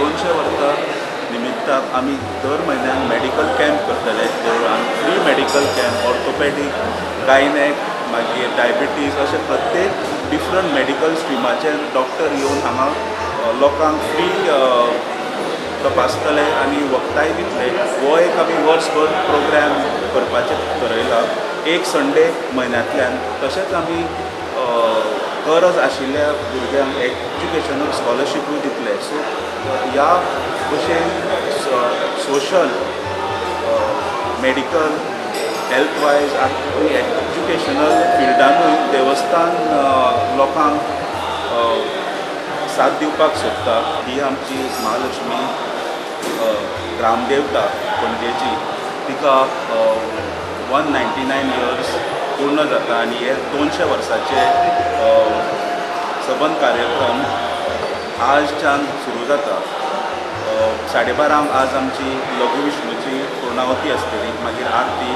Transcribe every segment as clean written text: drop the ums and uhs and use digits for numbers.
200 वर्सां निमित्ताक आमी दर म्हयन्याक मेडिकल कॅम्प करतले देवळान. Free medical camp, orthopaedic, gynaec, मागीर डायबिटीज अशे प्रत्येक डिफरंट मेडिकल स्ट्रिमाचे डॉक्टर येवन हांगा लोकांक फ्री तपासतले आनी वखदांय दितले. हो एक आमी वर्सभर प्रोग्राम करपाचें थरयलां, एक संडे म्हयन्यांतल्यान. तशेंच आमी गरज आशिल्ल्या भुरग्यांक एज्युकेशनल स्कॉलरशिपूय दितले. सो ह्या भशेन सोशल, मेडिकल, हेल्थ वायज आनी एज्युकेशनल फिल्डानूय देवस्थान लोकांक साथ दिवपाक सोदता. ही आमची महालक्ष्मी ग्रामदेवता पणजेची, तिका 199 इयर्स पूर्ण जाता आनी हे 200 वर्साचे सबंद कार्यक्रम आजच्यान सुरू जाता. 12:30 आज आमची लघु विष्णूची पूर्णावती आसतली, मागीर आरती,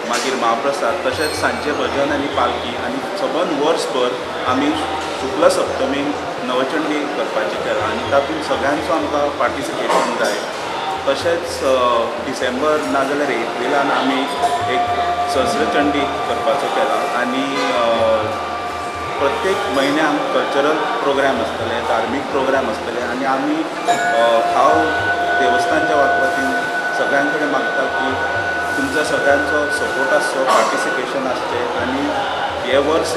मागीर महाप्रसाद, तशेंच सांजचे भजन आनी पालखी. आनी सबंद वर्सभर आमी शुक्ल सप्तमीक नवचंडी करपाचें केलां आनी तातूंत सगळ्यांचो आमकां पार्टिसिपेशन जाय. तशेंच डिसेंबर नाजाल्यार एप्रिलान आमी एक सहस्रचंडी करपाचो केला आनी प्रत्येक म्हयन्याक कल्चरल प्रोग्राम आसतले, धार्मीक प्रोग्राम आसतले. आनी आमी हांव देवस्थानच्या वतीन सगळ्यां कडेन मागता की तुमच्या सगळ्यांचो सपोर्ट आसचो, पार्टिसिपेशन आसचें आनी हे वर्स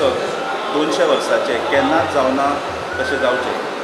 200 वर्साचें केन्नाच जावना तशें जावचें.